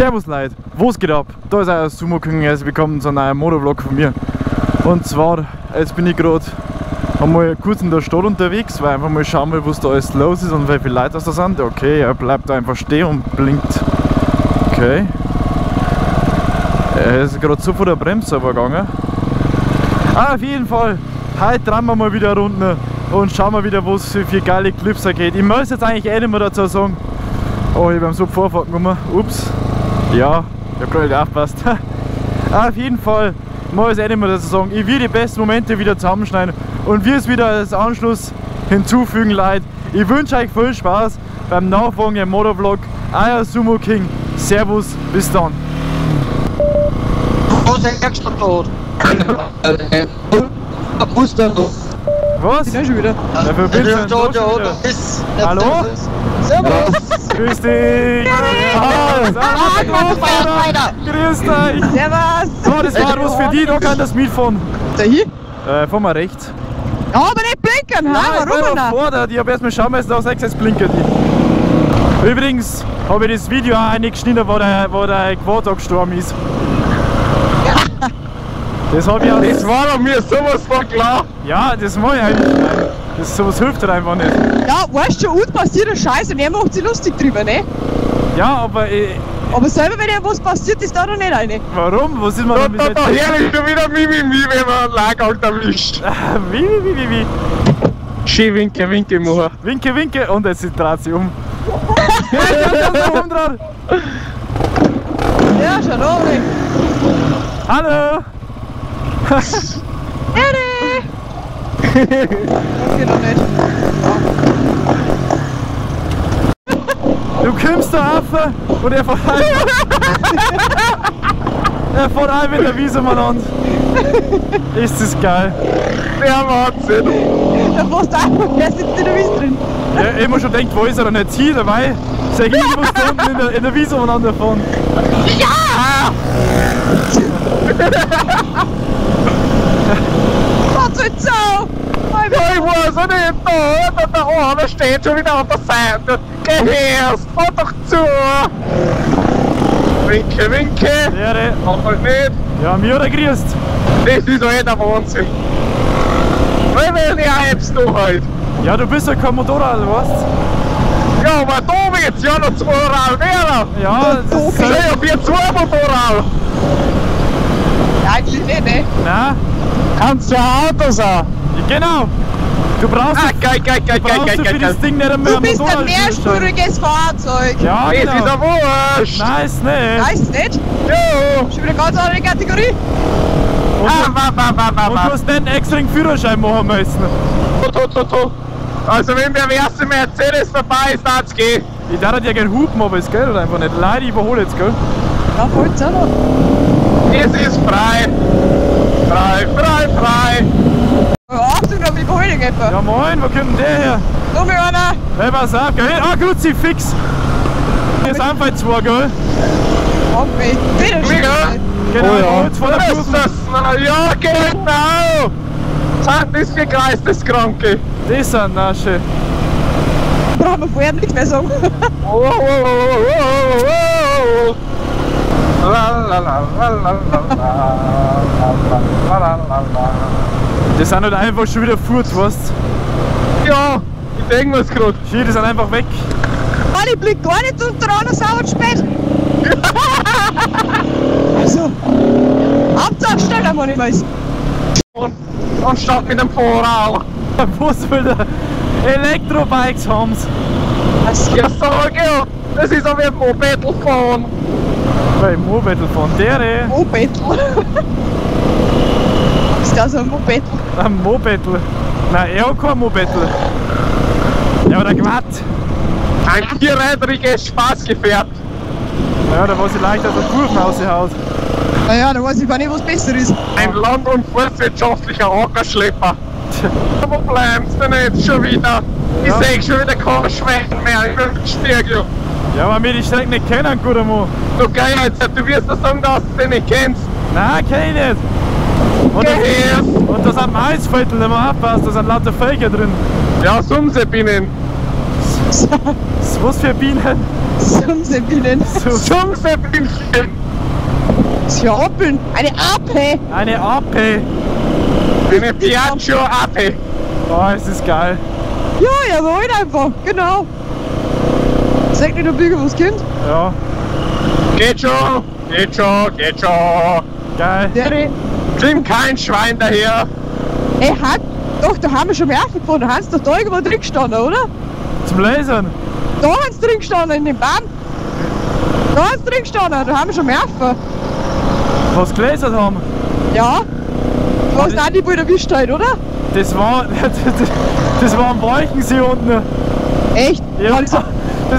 Servus Leute, was geht ab? Da ist euer Sumo King, herzlich willkommen zu einem neuen Motovlog von mir. Und zwar, jetzt bin ich gerade einmal kurz in der Stadt unterwegs, weil einfach mal schauen will, was da alles los ist und wie viele Leute das da sind. Okay, er bleibt da einfach stehen und blinkt. Okay. Er ist gerade so vor der Bremse übergegangen. Ah, auf jeden Fall, heute drehen wir mal wieder runter und schauen wir wieder, was für geile Clips da geht. Ich muss jetzt eigentlich eh nicht mehr dazu sagen. Oh, ich bin so Vorfahrt gekommen. Ups. Ja, ich hab gerade nicht aufgepasst. Auf jeden Fall muss ich eh nicht mehr dazu sagen. Ich will die besten Momente wieder zusammenschneiden und wir es wieder als Anschluss hinzufügen, Leute. Ich wünsche euch viel Spaß beim nachfolgenden Motovlog. Euer Sumo King. Servus, bis dann. Was? Ich bin schon wieder. Ja, wer bist du denn da schon wieder? Hallo? Servus! Grüß dich! Hallo! Grüß dich! Servus! So, das war was für dich, da kann das mitfahren. Da hin? Fahr mal rechts. Ja, aber nicht blinken, nein, warum denn? Vor, ich hab erst mal schauen müssen, da sechs blinken die. Übrigens habe ich das Video auch eingeschnitten, wo der Quad gestorben ist. Das hab ich auch. Das war doch mir sowas von klar. Ja, das mach ich eigentlich nicht. Das, sowas hilft halt einfach nicht. Ja, weißt du schon, uns passiert ein Scheiß und er macht sich lustig drüber, ne? Ja, aber ich. Aber selber, wenn dir was passiert, ist da noch nicht eine. Warum? Was ist mir da? Da herrlich schon wieder Mimimi, wenn man einen Lageralt erwischt. Wie? Schön winke, winke machen. Winke, winke und jetzt dreht sie um. Ja, schau da, ne? Hallo! Eri! Okay, noch nicht. Du kommst da rauf und er fährt einfach. Er fährt einfach in der Wiese umeinander. Ist das geil. Der Wahnsinn! Da fährst du einfach, der sitzt in der Wiese drin. Ja, ich hab mir schon gedacht, wo ist er denn jetzt hier dabei? Sag ich, ich muss da unten in der Wiese umeinander fahren. Ja! Was ist so? Ich weiß auch nicht, da einer steht schon wieder auf der Seite. Geh her, fahr doch zu! Winke, winke! Ja, mach halt nicht! Ja, mir hat er grüßt! Das ist doch eh der Wahnsinn! Weil die du halt! Ja, du bist ja kein Motorrad, weißt du? Ja, aber da wird's ja noch zwei Rad werden! Ja, das ist ja wir zwei Motorrad! Eigentlich nicht, ne? Nein! Kannst du ja Auto sein! Ja, genau! Du brauchst, geil, für das Ding nicht einmal. Du bist ein mehrspuriges Fahrzeug! Ja, genau! Das ist ja wurscht! Nein, ist nicht! Nein, ist nicht? Ja! Schon wieder ganz andere Kategorie! Und, und du hast nicht einen extra Führerschein machen müssen! Also wenn der erste Mercedes vorbei ist, darf's gehen! Ich darf ja gerne hupen, aber es geht halt einfach nicht. Leute, ich überhole jetzt, gell? Ja, voll's auch noch! Es ist frei! Frei, frei, frei! Achtung, da überhole ich etwa. Ja moin, wo kommt denn der her? Da mir einer! Hey, pass auf, gell? Ah, Kruzifix! Hier sind einfach zwei, gell? Okay, bitte schön! Genau, oh, ja. Jetzt vor der Kurve. Ja, genau! Sind das für Geisteskranke? Das sind Nasche. Brauchen wir vorher nichts mehr sagen. Oh, oh, oh, oh, oh, oh. La, la, la, la, la, la, la, la, la, la. Die sind halt einfach schon wieder fort, weißt du? Ja, ich denk mir's grad. Hier, die sind einfach weg. Mann, ich blick gar nicht und der andere sauer spät. Also, Hauptsache schneller, man, ich weiß. Anstatt mit dem Vorrad. Was will der? Elektrobikes haben's. Ja, sag ja, das ist aber ein Moped fahren. Beim Moped fahren, der Moped. Ist das ein Moped? Ein Moped. Nein, er hat kein Moped. Ja, aber der Quad. Ein vierrädriges Spaßgefährt. Ja, da weiß ich leicht, dass er Kurven raushaut. Naja, da weiß ich gar nicht, was besser ist. Ein land- und forstwirtschaftlicher Ackerschlepper. Wo bleibst du denn jetzt schon wieder? Ich Ja. seh schon wieder kein Schwein mehr im Spiegel. Ja, aber wir die Strecke nicht kennen, guter Mann. Du geh jetzt, du wirst doch sagen, dass du den nicht kennst. Nein, kenn ich nicht. Und Geh her! Und da sind Maisviertel, wenn man aufpasst, da sind lauter Völker drin. Ja, Sumsebienen. Was für Bienen? Sumsebienen. Sumsebienchen. Was für Appeln? Eine Ape. Eine Ape. Eine Piaggio Ape. Oh, es ist geil. Ja, ja, so halt einfach. Genau. Sag nicht, ob irgendwas kommt. Ja. Geht schon, geht schon, geht schon. Geil. Der Kommt kein Schwein daher. Ey, hat, doch, da haben wir schon mehr gefunden. Da haben sie doch da irgendwo drin gestanden, oder? Zum Lasern? Da haben sie drin gestanden, in dem Baum. Da haben sie drin gestanden, da haben wir schon mehr. Was gelasert haben? Ja. Was da die wohl erwischt hat, oder? Das war, das war am Walchensee unten. Echt? Ja, das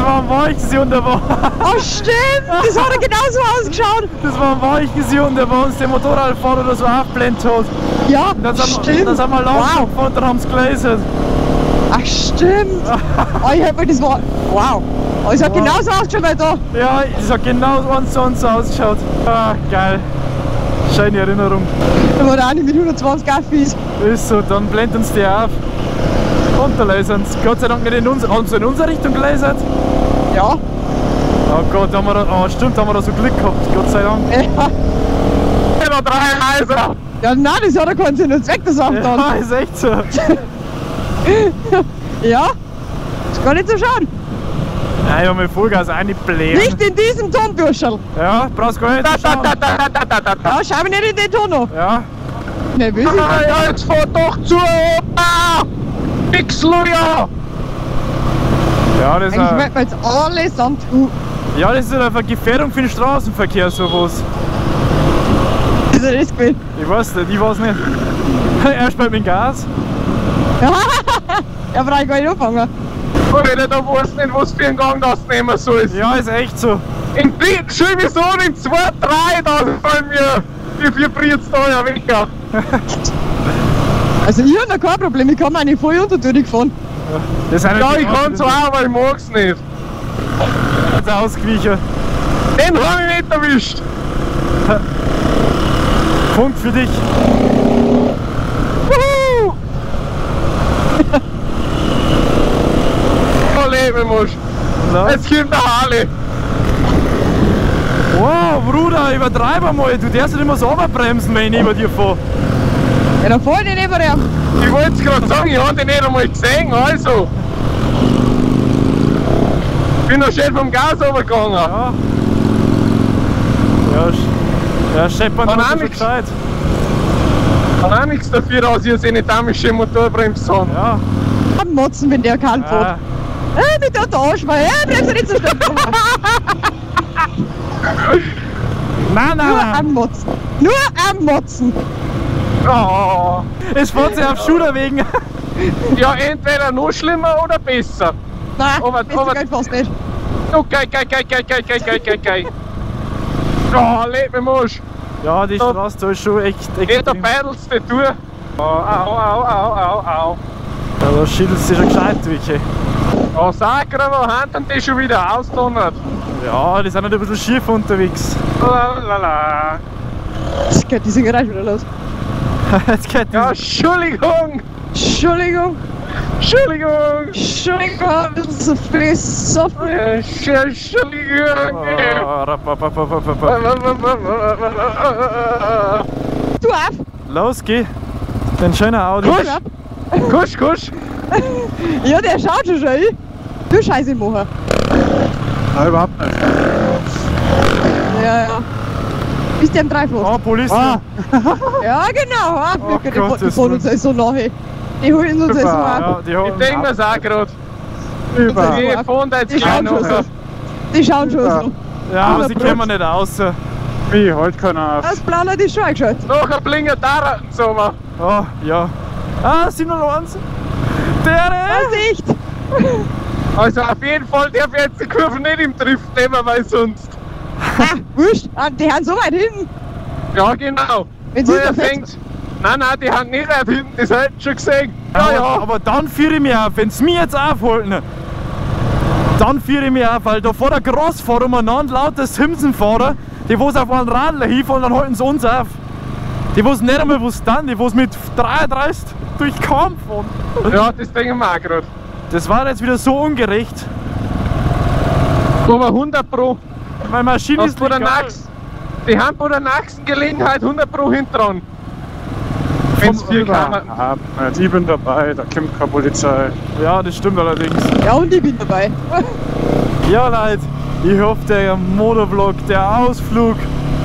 war am Walchensee unten. Oh stimmt, das hat er genauso ausgeschaut. Das war am Walchensee unten, wo uns der Motorradfahrer oder so aufgeblendet hat. Ja, und dann stimmt. Dann sind wir langsam gefahren und dann haben sie gelasert. Ach stimmt. Oh, ich hab mir das war. Wow. Oh, es hat genauso ausgeschaut wie da. Ja, es hat genau so ausgeschaut. Ah, geil. Schöne Erinnerung. Da war der Andi mit 120 Kaffees. Ist so, dann blendet uns der auf. Und da lasern sie. Gott sei Dank nicht in, haben sie in unsere Richtung gelasert. Ja. Oh Gott, haben wir da, oh stimmt, haben wir da so Glück gehabt. Gott sei Dank. Ja. Noch 3 Reiser. Ja, nein, das hat ja keinen Sinn und Zweck, das auch dann. Ja, ist echt so. Ja, ist gar nicht so schauen. Nein, ich hab mir Vollgas reinblähen. Nicht in diesem Ton, Bürscherl. Ja, brauchst gar nicht schauen. Ja, schau mich nicht in den Ton noch. Ja. Nervös. Ja, jetzt fahr doch zu, Opa! Pixluja! Ja, das ist eigentlich merkt man jetzt allesamt. Ja, das ist eine Gefährdung für den Straßenverkehr, sowas. Ist er das gewesen? Ich weiß nicht, ich weiß nicht. Er spielt mit dem Gas. Ja, brauch ich gar nicht anfangen. Alter, da weißt du nicht, was für einen Gang das nehmen sollst. Ja, ist echt so. In dritten schiebe ich so in 2, 3, da fallen mir die 4 Brits da ja weg. Also ich hab noch kein Problem, ich kann meine voll untertürlich fahren. Ja, das ja, ich kann zwar, aber ich mag's nicht. Das ist ausgewichen. Den hab ich nicht erwischt. Punkt für dich. Wuhu! Leben muss. Jetzt kommt der Harley. Wow, Bruder, übertreib einmal. Du darfst nicht immer so runterbremsen, wenn ich neben dir fahre. Ja, dann fahr ich nicht neben dir. Ich wollte es gerade sagen, ich hab den nicht einmal gesehen, also. Bin noch schön vom Gas runtergegangen. Ja. Ja, ja, scheppern hat schon gescheit. Kann auch nichts dafür, dass ich jetzt eine damische Motorbremse habe. Ja. Am Motzen, wenn der keinen fährt. Mit der Arschwein, bremse nicht so schnell. Nein, nein. Nur am Motzen. Nur am Motzen. Oh. Es fährt sich auf Schuderwegen. Ja, entweder noch schlimmer oder besser. Nein, aber, besser aber geht fast nicht. Okay, okay, okay, okay, okay, okay, okay. Oh, leck mich Arsch. Ja, die Straße da ist schon echt. Geht da paddelst du durch. Au, au, au, au, au, au. Ja, da schüttelst du schon gescheit durch. Ey. Oh, Sakra, wo haben denn die schon wieder ausdonnert? Ja, die sind halt ein bisschen schief unterwegs. La, la, la. Jetzt geht die Singerei wieder los. Jetzt geht die. Ja, Entschuldigung! Entschuldigung! Entschuldigung! Entschuldigung, ein bisschen zu viel, so viel. Entschuldigung! Du auf! Los, geh! Dein schöner Audi. Kusch! Kusch, kusch! Ja, der schaut schon schön. Du Scheiße machen. Nein, überhaupt nicht. Ja, ja. Bist du am Dreifach? Oh, Polizei. Ah. Ja, genau. Ah, oh, die, die fahren uns so nahe. Die holen uns so ab. Ja, ich denke mir's auch gerade. Die fahren da jetzt die schauen schon so. Die schauen schon so. Ja, aber sie kommen nicht raus. Wie, halt keiner auf. Das Planer ist schon eingeschaltet. Nachher blinken da Sommer. Oh, ja. Ah, 701. Der Vorsicht! Also auf jeden Fall darf ich jetzt die Kurve nicht im Drift nehmen, weil sonst. Ah, wurscht, die haben so weit hinten. Ja, genau. Wenn sie da fängt. Nein, nein, die haben nicht weit hinten, das hätte ich schon gesehen. Ja, ja. Aber dann führe ich mich auf, wenn sie mich jetzt aufhalten, dann führe ich mich auf, weil da vor der Großfahrer umeinander lauter Simsenfahrer, die wo's auf einen Radler hinfahren, dann halten sie uns auf. Die wo's nicht einmal was dann, die wo's mit 33 durch den Kampf fahren. Ja, das denken wir auch gerade. Das war jetzt wieder so ungerecht. Aber 100 Pro. Meine Maschine ist bei der legal. Die haben bei der nächsten Gelegenheit 100 Pro hinten. Wenn's 4 km. Ich bin dabei, da kommt keine Polizei. Ja, das stimmt allerdings. Ja, und ich bin dabei. Ja, Leute, ich hoffe, der Motovlog, der Ausflug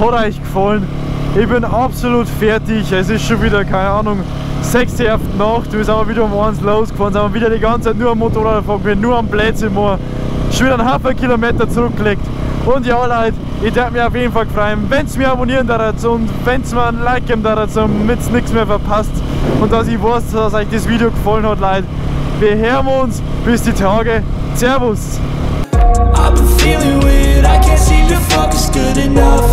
hat euch gefallen. Ich bin absolut fertig. Es ist schon wieder, keine Ahnung, 6 Uhr auf die Nacht. Wir sind aber wieder um 1 losgefahren, sind wir wieder die ganze Zeit nur am Motorrad gefahren, wir nur am Blödsinn machen. Schon wieder einen Haufen Kilometer zurückgelegt. Und ja, Leute, ich würde mich auf jeden Fall freuen, wenn ihr mir abonnieren würdet und wenn ihr mir ein Like geben würdet, damit ihr nichts mehr verpasst. Und dass ich weiß, dass euch das Video gefallen hat, Leute. Wir hören uns bis die Tage. Servus! I've been feeling weird, I can't seem to focus good enough.